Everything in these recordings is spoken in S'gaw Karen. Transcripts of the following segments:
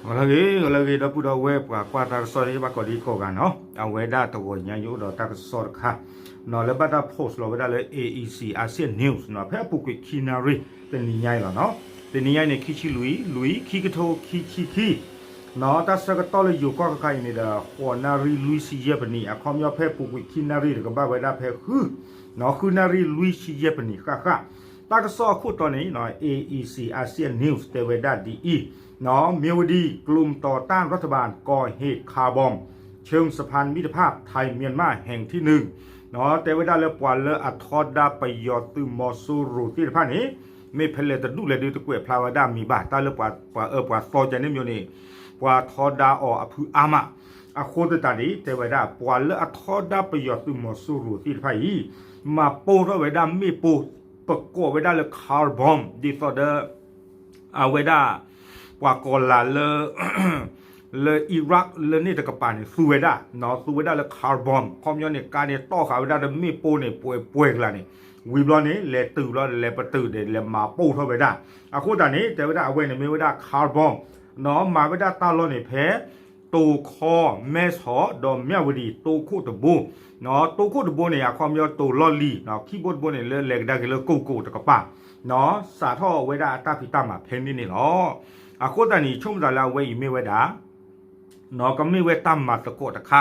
ဂီၤလၢအဂ့ၤ ဂီၤလၢအဂ့ၤ ဒီပုၢ်ဒီဝဲၢ်ပှၤကွၢ်တၢ်ကစီၣ် ဟ့ၣ်ဘၣ်ကိးဒံကိးဂၤနီၤ, အဝဲဒၣ်တဂီၤညါယအိၣ်ဒီးတၢ်ကစီၣ်တခါနီၤ လၢဘၣ်တၢ် post လီၤဝဲဒၣ်လၢ A E C ASEAN News နီၤ, ဖဲအပူၤကွံာ်ခံနၣ်ရံၣ် တနံၤညါအံၤလီၤနီၤ, တနံၤညါအံၤန့ၣ် ခံဆံလွံၢ် လွံၢ် ခံကထိခံဆံခံ နီၤ, တၢ်ဆၢကတီၢ်လၢယိၤကီၢ်ခါခါအံၤန့ၣ်ဒီး ဃိးနၣ်ရံၣ်လွံၢ်ဆံယဲၢ်ပနံး အခီပညီဖဲပူၤကွံာ်ခံနၣ်ရံၣ်ဒီးကဘၣ်ဝဲဒၣ်ဖဲဃု နီၤ ဃုနၣ်ရံၣ်လွံၢ်ဆံယဲၢ်ပနံးဃၣ်ဃၣ်, တၢ်ကစီၣ်အခိၣ်တီန့ၣ်နီၤ A E C ASEAN News တဲဝဲဒၣ်ဒ်အံၤ, နီၤ မြဝတီ กลุ่มต่อต้านรัฐบาลก่อเหตุคาร์บอม เชิงสะพานมิตรภาพไทยเมียนมาแห่งที่หนึ่ง နီၤ တဲဝဲဒၣ်လၢပှၤလၢအထီဒါပယီၤသုးမီၤစိရိၤသ့ၣ်တဖၣ်န့ၣ် မ့ၢ်ဖဲလဲၣ်တဒူၣ်လဲၣ်ဒုးတကွဲးဖျါဝဲဒၣ်မံၤဘၣ်, တၢ်လၢပှၤအၢပှၤသီကန့ၣ်မ့ၢ်န့ၣ် ပှၤထီဒါအီၤအဖုအါမး, အဃိသတးန့ၣ် တဲဝဲဒၣ် ပှၤလၢအထီဒါပယီၤသုးမီၤစိရိၤသ့ၣ်တဖၣ်အံၤ မၤပိၢ်ထီၣ်ဝဲဒၣ်မ့ၣ်ပိၢ် ပကိးဝဲဒၣ်လၢ car bomb ဒ်သိးဒီး အဝဲဒၣ် ပှၤကီၤလၤလၢ လၢ Iraq လၢန့ၣ်တကပၤန့ၣ် သူဝဲဒၣ် သူဝဲဒၣ်လၢ car bomb ခီပညီန့ၣ် ကါန့ၣ်တီၢ်ဃာ်ဝဲဒၣ်ဒီးမ့ၣ်ပိၢ်န့ၣ် ပှဲၤပှဲၤကလၤန့ၣ် ဝံၤဘျီန့ၣ် လဲၤတုၤဘျီ လဲၤပတုာ်ဒီး လဲၤမၤပိၢ်ထီၣ်ဝဲဒၣ်, အဃိသတးန့ၣ် တဲဝဲဒၣ်အဝဲန့ၣ်မ့ၢ်ဝဲဒၣ် car bomb နီၤ မၤဝဲဒၣ်တၢ်လီၢ်န့ၣ်ဖဲ တိၤခီ မဲဆီး ဒီး မြဝတီ တိၤခိၣ်တဘိ နီၤ တိၤခိၣ်တဘိန့ၣ် အခီပညီတိၤလီၢ်လံၤ နီၤ ခံဘိတဘိန့ၣ် လၢလဲၤကဒါက့ၤလၢကိၢ်ကိၢ်တကပၤ နီၤ စးထီၣ်ဝဲဒၣ်အတၢ်ဖံးတၢ်မၤဖဲန့ၣ်န့ၣ်လီၤ. အဃိသတးန့ၣ် ဆိကမိၣ်သးလၢအဝဲအံၤမ့ၢ်ဝဲဒၣ် နီၤ ကမ့ၢ်ဝဲတၢ်မၤသကိးတခါ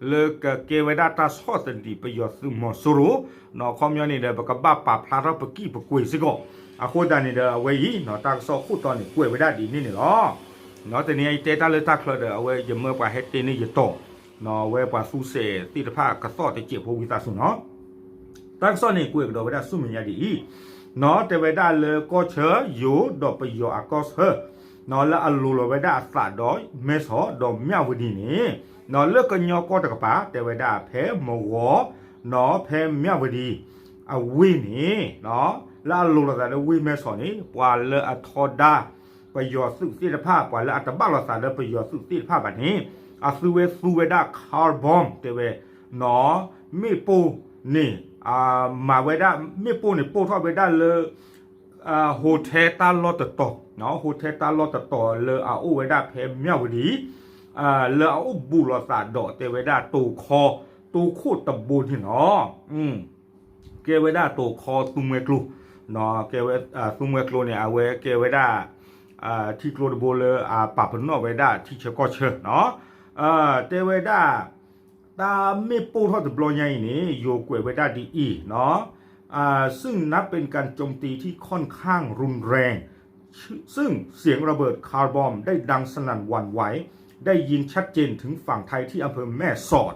လၢကကဲဝဲဒၣ်တၢ်ဆီၣ်သနံးပယီၤသုးမီၤစိရိၤ နီၤ အခီပညီန့ၣ်ဒီး ပကဘၣ်ပာ်ဖျါထီၣ်ပကံၢ်ပကွ့ၤစ့ၢ်ကီး, အဃိသတးန့ၣ်ဒီး အဝဲအံၤ နီၤ တၢ်ကစီၣ်ခိၣ်တီန့ၣ် ကွဲးဝဲဒၣ်ဒ်န့ၣ်န့ၣ်လီၤ. နီၤ တနံၤအံၤတဲတၢ်လၢတၢ်ချၢဒီး အဝဲယမၢပှၤဟဲတဲန့ၢ်ယတီၤ နီၤ အဝဲပှၤသူစဲးသ့ၣ်တဖၣ်ကသီၣ်တစဲးဖိဝံသးစူၤနီၤ တၢ်ကစီၣ်န့ၣ် ကွဲးကဒီးဝဲဒၣ်ဆူမဲာ်ညါဒ်အံၤ, နီၤ တဲဝဲဒၣ်လၢကီၢ်ဆၢယိၤဒီးပယီၤအကီၢ်ဆၢ, နီၤ လၢအလိၤလီၤဝဲဒၣ်အသးဒီးမဲဆီးဒီးမြဝတီန့ၣ်, နီၤ လၢကညီကီၢ်တကပၤ တဲဝဲဒၣ်ဖဲမဂီၤ, နီၤ ဖဲမြဝတီ အဝ့ၢ်န့ၣ်, နီၤ လၢအလိၤလီၤသးလၢဝ့ၢ်မဲဆီးန့ၣ် ပှၤလၢအထီဒါ ပယီၤသုးသ့ၣ်တဖၣ် ပှၤလၢအတဘၣ်လိာ်သးလၢပယီၤသုးသ့ၣ်တဖၣ်ဘၣ်န့ၣ်, အသုဝဲသူဝဲဒၣ် car bomb တဲဝဲ, နီၤ မ့ၣ်ပိၢ်န့ၣ်, မၤဝဲဒၣ် မ့ၣ်ပိၢ်န့ၣ် ပိၢ်ထီၣ်ဝဲဒၣ်လၢ hotel တၢ်လီၢ်တတီၤ, နီၤ hotel တၢ်လီၢ်တတီၤလၢအအိၣ်ဝဲဒၣ်ဖဲမြဝတီ, လၢအအိၣ်ဘူးလိာ်သးဒီးတဲဝဲဒၣ်တိၤခီ, တိၤခိၣ်တဘိန့ၣ်လီၤ. ကဲဝဲဒၣ်တိၤခီသူမှဲကျိ, နီၤ ကဲဝဲ သူမှဲကျိန့ၣ် အဝဲကဲဝဲဒၣ် ထံကျိတဘိလၢအပာ်ပနီၣ်ဝဲဒၣ်ထံဆၢကီၢ်ဆၢနီၤ, တဲဝဲဒၣ် တၢ်မ့ၣ်ပိၢ်ထီၣ်တဘျီညါအံၤန့ၣ် ယိၤကွဲးဝဲဒၣ်ဒ်အံၤနီၤ, ซึ่งนับเป็นการโจมตีที่ค่อนข้างรุนแรง ซึ่งเสียงระเบิดคาร์บอมได้ดังสนั่นหวั่นไหว ได้ยินชัดเจนถึงฝั่งไทยที่อำเภอแม่สอด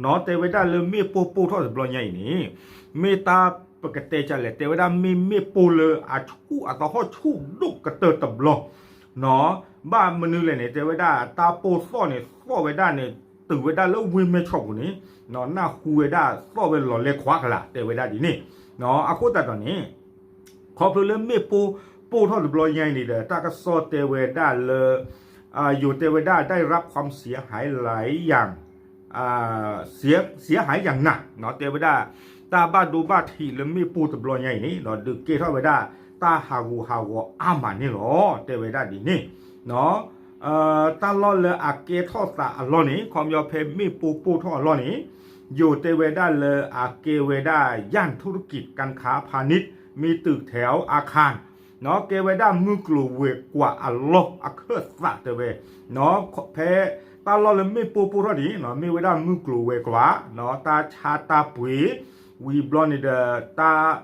နီၤ တဲဝဲဒၣ်လၢမ့ၣ်ပိၢ်ပိၢ်ထီၣ်တဘျီညါအံၤန့ၣ် မ့ၢ်တၢ်ပကတဲကလဲၣ် တဲဝဲဒၣ်မ့ၢ်မ့ၣ်ပိၢ်လၢအဆူၣ်အသဟီၣ်ဆူၣ်ဒိၣ်ကတၢၢ်တဘျီ နီၤ ဘၣ်မနုၤလဲၣ်န့ၣ် တဲဝဲဒၣ်တၢ်ပိၢ်သီၣ်န့ၣ် သီၣ်ဝဲဒၣ်န့ၣ် တုၤဝဲဒၣ်လၢဝ့ၢ်မဲၢ်ဆီးပူၤန့ၣ် နီၤ နၢ်ဟူဝဲဒၣ်သီၣ်ဝဲလီၤလဲခွးကလာ် တဲဝဲဒၣ်ဒ်န့ၣ် နီၤ အဃိသတးဒီးန့ၣ် ခီဖျိလၢမ့ၣ်ပိၢ်ပိၢ်ထီၣ်တဘျီညါအံၤန့ၣ်ဒီး တၢ်ကစီၣ်တဲဝဲဒၣ်လၢ ယိၤတဲဝဲဒၣ် ได้รับความเสียหายหลายอย่าง เสีย เสียหายอย่างหนัก နီၤ တဲဝဲဒၣ် တၢ်ဘၣ်ဒိဘၣ်ထံးလၢမ့ၣ်ပိၢ်တဘျီညါအံၤန့ၣ် ဒုးကဲထီၣ်ဝဲဒၣ် တၢ်ဟးဂူာ်ဟးဂီၤအါမးန့ၣ်လီၤ တဲဝဲဒၣ်ဒ်န့ၣ် တၢ်လီၢ်လၢအကဲထီၣ်သးအလီၢ်န့ၣ် ခီပညီဖဲမ့ၣ်ပိၢ်ပိၢ်ထီၣ်အလီၢ်န့ၣ် ယိၤတဲဝဲဒၣ်လၢအကဲဝဲဒၣ် ย่านธุรกิจการค้าพาณิชย์ มีตึกแถวอาคาร နီၤ ကဲဝဲဒၣ်မုၢ်ကျိၤဝဲၤကွာ်အလီၢ် အခၢၣ်သးတဲဝဲ နီၤ ဖဲတၢ်လီၢ်လၢမ့ၣ်ပိၢ်ပိၢ်ထီၣ်န့ၣ် နီၤ မ့ၢ်ဝဲဒၣ်မုၢ်ကျိၤဝဲၤကွာ် နီၤ တၢ်ဆါတၢ်ပှ့ၤ ဝံၤဘျီန့ၣ်ဒီး တၢ်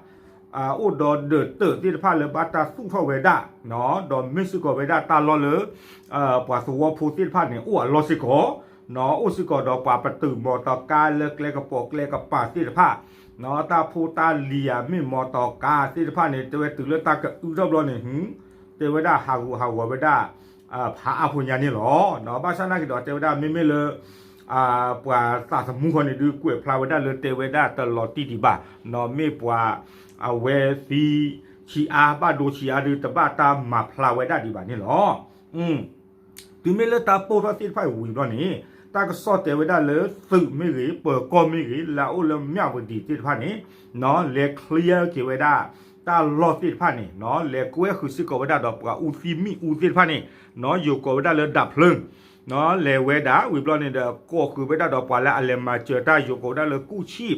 အိၣ်ဒီးဒၢးတၢးသ့ၣ်တဖၣ်လၢဘၣ်တၢ်သူၣ်ထီၣ်ဝဲဒၣ် နီၤ ဒီးမ့ၢ်စ့ၢ်ကီးဝဲဒၣ်တၢ်လီၢ်လၢ ပှၤသဝီဖိသ့ၣ်တဖၣ်န့ၣ် အိၣ်အလီၢ်စ့ၢ်ကီး နီၤ အိၣ်စ့ၢ်ကီးဒီးပှၤပတုာ်မီတီကါလၢကျဲကပိာ်ကျဲကပၤသ့ၣ်တဖၣ် နီၤ တၢ်ဖိတၢ်လံၤဧါ မ့ၢ်မီတီကါသ့ၣ်တဖၣ်န့ၣ် တဲဝဲတုၤလၢတၢ်ကအုထီၣ်ဘျီန့ၣ် တဲဝဲဒၣ်ဟးဂူာ်ဟးဂီၤဝဲဒၣ် ဖးအါဖိညါန့ၣ်လီၤ. နီၤ ဘၣ်ဆၣ်နာ်က့ၤဒီးတဲဝဲဒၣ် မ့မ့ၢ်လၢ ပှၤသးသမူဃီန့ၣ်ဒုးကွဲးဖျါဝဲဒၣ်လၢတဲဝဲဒၣ်တလီၤတံၢ်ဒံးဘၣ် နီၤ မ့ၢ်ပှၤ အဝဲသံဆံးအါ ဘၣ်ဒိဆံးအါဒုး တဘၣ်တၢ်မၤဖျါဝဲဒၣ်ဒံးဘၣ်န့ၣ်လီၤ. တုၤမ့ၢ်လၢတၢ်ပိၢ်ထီၣ်သ့ၣ်တဖၣ်အံၤဝံၤဘျီန့ၣ် တၢ်ကစီၣ်တဲဝဲဒၣ်လၢသုးမ့ၢ်ဂ့ၤ ပၢၤကီၢ်မ့ၢ်ဂ့ၤ လၢအအိၣ်လၢမၠၣ်ဝတံၤသ့ၣ်တဖၣ်န့ၣ် နီၤ လဲၤ clear က့ၤဝဲဒၣ် တၢ်လီၢ်သ့ၣ်တဖၣ်န့ၣ် လဲၤကွဲဃုာ်စ့ၢ်ကီးဝဲဒၣ်ဒီးပှၤအူသံမ့ၣ်အူသ့ၣ်တဖၣ်န့ၣ် ယိၤကိးဝဲဒၣ်လၢ ดับเพลิง လဲၤဝဲဒၣ် ဝံၤဘျီန့ၣ်ဒီး ကိးဃုာ်ဝဲဒၣ်ဒီးပှၤလၢအလဲၤမၤစၢၤတၢ် ယိၤကိးဝဲဒၣ်လၢ กู้ชีพ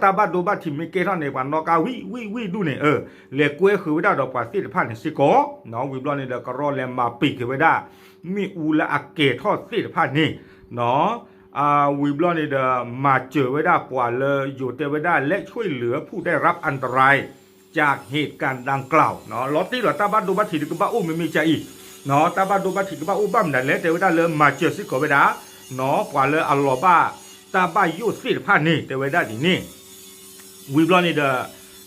တၢ်ဘၣ်ဒိဘၣ်ထံးမ့ၢ်ကဲထီၣ်န့ၣ် ပှၤနီၣ်ကါဝံၣ်ဝံၣ်ဝံၣ်ဒူၣ်န့ၣ် လဲၤကွဲဃုာ်ဝဲဒၣ်ဒီးပှၤသ့ၣ်တဖၣ်န့ၣ်စ့ၢ်ကီး ဝံၤဘျီန့ၣ်ဒီး ကရီလဲၤမၤပံာ်က့ၤဝဲဒၣ် မ့ၣ်အူလၢအကဲၤထီၣ်သ့ၣ်တဖၣ်န့ၣ် ဝံၤဘျီန့ၣ်ဒီး မၤစၢၤဝဲဒၣ်ပှၤလၢယိၤတဲဝဲဒၣ် และช่วยเหลือผู้ได้รับอันตรายจากเหตุการณ์ดังกล่าว လီၤတံၢ်လီၤ တၢ်ဘၣ်ဒိဘၣ်ထံးဒုးကဘၣ်အိၣ်မ့မ့ၢ်ကါအံၤ တၢ်ဘၣ်ဒိဘၣ်ထံးကဘၣ်အိၣ်ဘၣ်မနုၤလဲၣ် တဲဝဲဒၣ်လၢမၤစၢၤစ့ၢ်ကီးဝဲဒၣ် ပှၤလၢအလီၤဘၣ်တၢ်ဘၣ်ယိၣ်သ့ၣ်တဖၣ်န့ၣ် တဲဝဲဒၣ်ဒ်န့ၣ် ဝံၤဘျီန့ၣ်ဒီး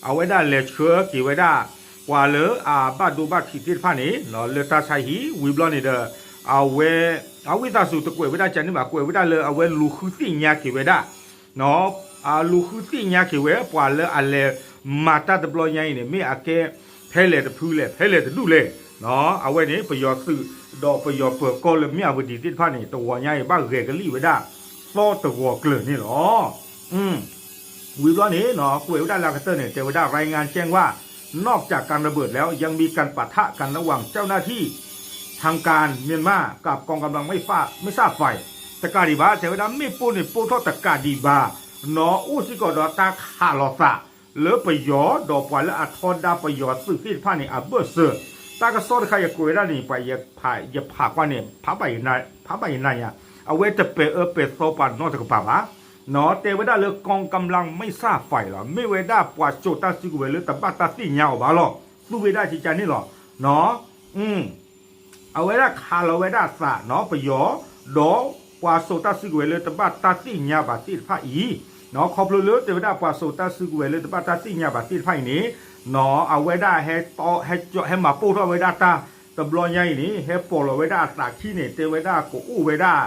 အဝဲဒၣ်လဲၤဆှၢက့ၤဝဲဒၣ် ပှၤလၢအဘၣ်ဒိဘၣ်ထံးသ့ၣ်တဖၣ်န့ၣ် လၢတၢ်ဆါဟံၣ် ဝံၤဘျီန့ၣ်ဒီး အဝဲ အဝံသးစူၤတကွဲးဝဲဒၣ်ကန့ၣ်ဘၣ် ကွဲးဝဲဒၣ်လၢအဝဲလူၤဃုသ့ၣ်ညါက့ၤဝဲဒၣ် လူၤဃုသ့ၣ်ညါက့ၤဝဲ ပှၤလၢအလဲၤမၤတၢ်တဘျီညါအံၤန့ၣ် မ့ၢ်အကဲ ဖဲလဲၣ်တဖုလဲၣ် ဖဲလဲၣ်တဒူၣ်လဲၣ် အဝဲန့ၣ် ပယီၤသုး ဒီးပယီၤပၢၤကီၢ်လၢမၠၣ်ဝတံၤသ့ၣ်တဖၣ်န့ၣ် တဂီၤညါအံၤ ဘၣ်ဂဲၤကလံၣ်ဝဲဒၣ် သီတဂီၤကျၢၤန့ၣ်လီၤ. ဝံၤဘျီန့ၣ် ကွဲးဝဲဒၣ်လၢအကတၢၢ်န့ၣ် တဲဝဲဒၣ် รายงานแจ้งว่า นอกจากการระเบิดแล้ว ยังมีการปะทะกันระหว่างเจ้าหน้าที่ ทางการเมียนมา กับกองกำลังไม่ทราบฝ่าย တကးဒံးဘၣ် တဲဝဲဒၣ် မ့ၣ်ပိၢ်န့ၣ်ပိၢ်ထီၣ်တကးဒံးဘၣ် နီၢ်အိၣ်စ့ၢ်ကီးဒီးတၢ်ခးလိာ်သး လၢပယီၤဒီးပှၤလၢအထီဒါပယီၤသုးသ့ၣ်တဖၣ်န့ၣ် အဘၢၣ်စၢၤ တၢ်ကစီၣ်တခါယကွဲးဝဲဒၣ်န့ၣ် ပှၤယဖးကွၢ်န့ၣ် ဖးဘၣ်ယနၤညါ အဝဲတပဲာ်အၢပဲာ်သီပှၤနီတကပၤဘၣ် တဲဝဲဒၣ်လၢ กองกำลังไม่ทราบฝ่าย လီၤ မ့ၢ်ဝဲဒၣ်ပှၤစိာ်တၢ်စုကဝဲၤလၢတဘၣ်တၢ်သ့ၣ်ညါအီၤဘၣ်လီၤ သူဝဲဒၣ်ကကန့ၣ်လီၤ အဝဲဒၣ်ခးလီၤဝဲဒၣ်အသးနီၢ်ပယီၤ ဒီးပှၤစိာ်တၢ်စုကဝဲၤလၢတဘၣ်တၢ်သ့ၣ်ညါဘၣ်သ့ၣ်တဖၣ်အံၤ နီၢ်ခီဖျိလၢတဲဝဲဒၣ်ပှၤစိာ်တၢ်စုကဝဲၤလၢတဘၣ်တၢ်သ့ၣ်ညါဘၣ်သ့ၣ်တဖၣ်အံၤန့ၣ် နီၢ်အဝဲဒၣ်ဟဲ ဟဲမၤပိၢ်ထီၣ်ဝဲဒၣ်တၢ်တဘျီညါအံၤန့ၣ် ဟဲပိာ်လီၤဝဲဒၣ်အသးခံန့ၣ် တဲဝဲဒၣ်ကအိၣ်ဝဲဒၣ်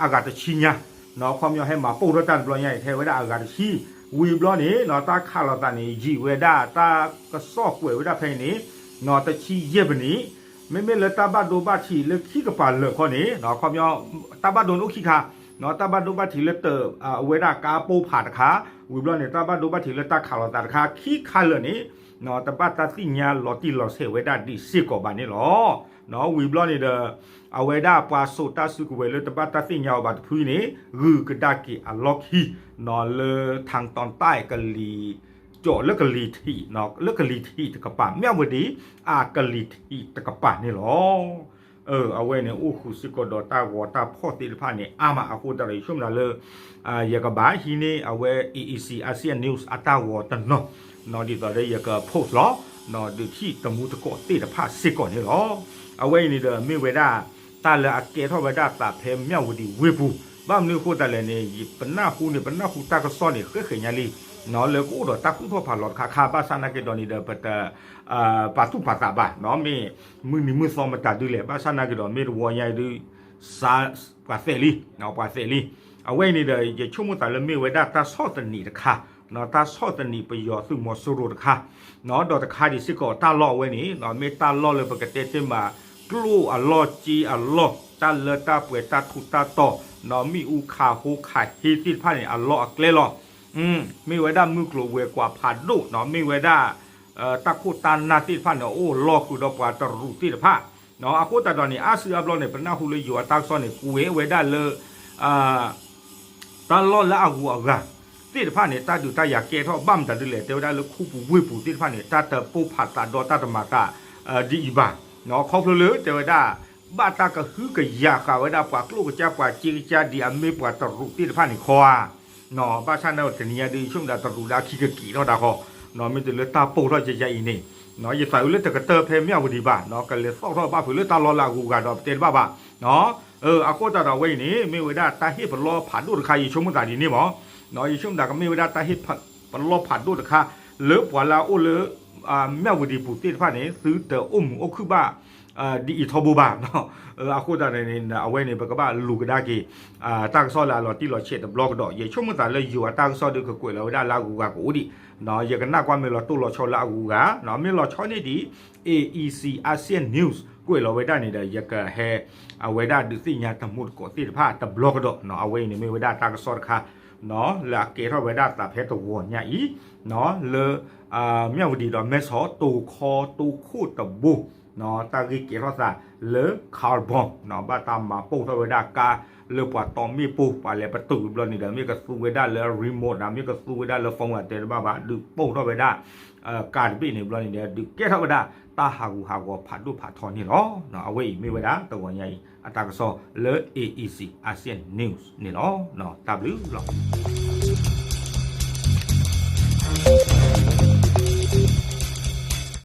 အဂၤတဆံညါ နီၢ်ခီပညီဟဲမၤပိၢ်ထီၣ်တၢ်တဘျီညါအံၤ ဟဲဝဲဒၣ်အဂၤတဆံ ဝံၤဘျီန့ၣ် နီၢ်တၢ်ခးလိာ်သးန့ၣ် ယံာ်ဝဲဒၣ်တၢ်ကစီၣ်ကွဲးဝဲဒၣ်ဖဲအံၤန့ၣ် နီၢ်တဆံယဲၢ်မံးနံး မ့မ့ၢ်လၢတၢ်ဘၣ်ဒိဘၣ်ထံးလၢခံကပၤလၢာ်ခီန့ၣ် နီၢ်ခီပညီ တၢ်ဘၣ်ဒိန့ၣ်အိၣ်ခံခါ နီၢ်တၢ်ဘၣ်ဒိဘၣ်ထံးလၢတၢ်အဝဲဒၣ်ကါပိၢ်ဖးတခါ ဝံၤဘျီန့ၣ် တၢ်ဘၣ်ဒိဘၣ်ထံးလၢတၢ်ခးလိာ်သးတခါ ခံခါလၢာ်န့ၣ် နီၢ်တဘၣ်တၢ်သ့ၣ်ညါလီၤတံၢ်လီၤဆဲးဝဲဒၣ်ဒံးစ့ၢ်ကီးဘၣ်န့ၣ်လီၤ. နီၢ်ဝံၤဘျီန့ၣ်ဒီး အဝဲဒၣ်ပှၤစိာ်တၢ်စုကဝဲၤလၢတဘၣ်တၢ်သ့ၣ်ညါအီၤဘၣ်တဖုန့ၣ် ဂုၤကဒါက့ၤအလီၢ်ခံ နီၢ်လၢ ทางตอนใต้ ကလံၤ ကၠီၣ်လၢကလံၤထံး လၢကလံၤထံးတကပၤ မၠၣ်ဝတံၤ အကလံၤထံးတကပၤန့ၣ်လီၤ. အဝဲန့ၣ်အိၣ်ဃုာ်စ့ၢ်ကီးဒီးတၢ်ဂီၤတၢ်ဖီၣ်သ့ၣ်တဖၣ်န့ၣ် အါမးအဃိသတးဒီး ယဆိကမိၣ်ဒၣ်လၢ ယကဘၣ်ဟံးန့ၢ်အဝဲ AEC Asia News အတၢ်ဂီၤတနီၤ နီၢ်ဒ်သိးဒီးယက post လီၤ နီၢ်ဒုးထံၣ်တမူတကိးသ့ၣ်တဖၣ်စ့ၢ်ကီးန့ၣ်လီၤ. အဝဲအံၤန့ၣ်ဒီးမ့ၢ်ဝဲဒၣ် တၢ်လၢအကဲထီၣ်ဝဲဒၣ်သးဖဲမၠၣ်ဝတံၤဝ့ၢ်ပူၤ ဘၣ်မနုၤအဃိသတးလဲၣ်န့ၣ် ပနၢ်ဟူန့ၣ် ပနၢ်ဟူတၢ်ကစီၣ်န့ၣ် ဃဲဃဲညါလံ နီၢ်လၢကအိၣ်ဒီးတၢ်သူၣ်ထီၣ်ဖးလီၤတခါခါ ဘၣ်ဆၣ်နာ်က့ဒီးန့ၣ်ဒီး ပတ ပာ်သူၣ်ပာ်သးဘၣ် နီၢ်မ့ၢ် မုၢ်နံၤမုၢ်သီမတၤဒုလဲၣ် ဘၣ်ဆၣ်နာ်က့ဒီးမ့ၢ်တဝီညါအံၤဒုး စး ပှၤသဲးလံ ပှၤသဲးလံ အဝဲအံၤန့ၣ်ဒီး ယဆိကမိၣ်သးလၢမ့ၢ်ဝဲဒၣ်တၢ်ဆီၣ်သနံးတခါ တၢ်ဆီၣ်သနံးပယီၤသုးမီၤစိရိၤတခါ ဒီးတခါဒံးစ့ၢ်ကီးတၢ်လီၢ်အဝဲန့ၣ် မ့ၢ်တၢ်လီၢ်လၢပကတဲတ့ၢ်မး ကျိအလီၢ်စ့အလီၢ် တၢ်လၢတၢ်ပှဲၤတၢ်ထူးတၢ်တီၤ နီၢ်မ့ၣ်အူခးဟိခးဟ့သ့ၣ်တဖၣ်န့ၣ် အလီၢ်အကျဲလီၤ. မ့ၢ်ဝဲဒၣ်မုၢ်ကျိၤဝဲၤကွာ်ဖးဒိၣ် နီၢ်မ့ၢ်ဝဲဒၣ် တၢ်ခိၣ်တၢ်နၢ်သ့ၣ်တဖၣ်န့ၣ် အိၣ်လီၢ်ဃုာ်ဒီးပှၤတရူးသ့ၣ်တဖၣ် အဃိသတးဒီးန့ၣ် အါစုအါဘျီန့ၣ် ပနၢ်ဟူလၢယိၤအတၢ်ကစီၣ်န့ၣ် ကွဲးဝဲဒၣ်လၢ တၢ်လီၢ်လၢအဂုၤအဂၤသ့ၣ်တဖၣ်န့ၣ် တၢ်ဒုးတၢ်ယၤကဲထီၣ်ဘၣ်မတၤဒ်လဲၣ် တဲဝဲဒၣ်လၢခူပူၤဝ့ၢ်ပူၤသ့ၣ်တဖၣ်န့ၣ် တၢ်တပိၢ်ဖးသးဒီးတၢ်တမၤသး ဒ်အံၤဘၣ် ခီဖျိလၢတဲဝဲဒၣ် ဘၣ်တၢ်ကဟုကယာ်ဃာ်ဝဲဒၣ်ပှၤကျိၣ်ကစၢ်ပှၤစ့ကစၢ်ဒ်အမ့ၢ်ပှၤတရူးသ့ၣ်တဖၣ်န့ၣ်ခီဧါ ဘၣ်ဆၣ်န့ၣ်တနံၤညါဒုး ယဆိကမိၣ်ဒၣ်တရူးလၢအခံကက့ၤထီၣ်ဒၣ်ဃီ မ့ၢ်တုၤလၢတၢ်ပိၢ်ထီၣ်ကကၢအံၤန့ၣ် ယသးအုးလၢတကတၢၢ်ဖဲမၠၣ်ဝတံၤဘၣ် ကလဲၤသီၣ်ထီၣ်ဘၣ်ဖုးလၢတၢ်လီၢ်လၢအဂုၤအဂၤဒီးပတဲတဘၣ်ဘၣ် အဃိသတးဒီးအဝဲအံၤန့ၣ် မ့ၢ်ဝဲဒၣ်တၢ်ဟ့ၣ်ပလီၢ်ဖးဒိၣ်တခါ ယဆိကမိၣ်သးဒ်န့ၣ်မး ယဆိကမိၣ်သးကမ့ၢ်ဝဲဒၣ်တၢ်ဟ့ၣ်ပလီၢ်ဖးဒိၣ်တခါ လၢပှၤလၢအအိၣ်လၢ မၠၣ်ဝတံၤပူၤသ့ၣ်တဖၣ်န့ၣ် သုတအိၣ်မုာ်အိၣ်ခုၣ်ဘၣ် ဒ်အံၤထီဘိဘၣ် အဃိသတးန့ၣ် အဝဲန့ၣ် ပကဘၣ်လူၤကဒါက့ၤ တၢ်ကစီၣ်လၢအလီၤတံၢ်လီၤဆဲးတဘျီကဒီး ယဆိကမိၣ်သးလၢယိၤအတၢ်ကစီၣ်ဒုးကကွဲးလီၤဝဲဒၣ်လၢအဂုၤအဂၤကအိၣ်ဒံး ယကနၣ်ကွၢ်မ့ၢ်လီၤတိၢ်လီၤဆီလၢအဂုၤအဂၤ မ့ၢ်လီၤဆီန့ၢ်ဒံး A E C Asia News ကွဲးလီၤဝဲဒၣ်န့ၣ်ဒီး ယကဟဲ အဝဲဒၣ်ဒုးသ့ၣ်ညါတမူတကိးသ့ၣ်တဖၣ်တဘျီကဒီး အဝဲအံၤန့ၣ်မ့ၢ်ဝဲဒၣ်တၢ်ကစီၣ်တခါ လၢအကဲထီၣ်ဝဲဒၣ်သးဖဲတဂီၤညါအံၤ လၢ မၠၣ်ဝတံၤဒီးမဲဆီး တိၤခီတိၤခိၣ်တဘိ တၢ်ဂ့ၢ်ကဲထီၣ်သးလၢ carbon ဘၣ်တၢ်မၤပိၢ်ထီၣ်ဝဲဒၣ်ကါလၢပှၤတီမ့ၣ်ပိၢ် ပှၤလဲၤပတုာ်ဘျီန့ၣ်ဒီး မ့ၢ်ကသူဝဲဒၣ်လၢ remote ဒၣ် မ့ၢ်ကသူဝဲဒၣ်လၢ phone အတဲတဘၣ်ဘၣ် ဒုးပိၢ်ထီၣ်ဝဲဒၣ် ကါတဘ့ၣ်န့ၣ်ဘျီန့ၣ်ဒီး ဒုးကဲထီၣ်ဝဲဒၣ် တၢ်ဟးဂူာ်ဟးဂီၤဖးဒိၣ်ဖးထီန့ၣ်လီၤ. အဝဲအံၤမ့ၢ်ဝဲဒၣ်တဂီၤညါအံၤ အတၢ်ကစီၣ်လၢ A E C Asian News န့ၣ်လီၤ. တၢ်ဘျုးလီၤ.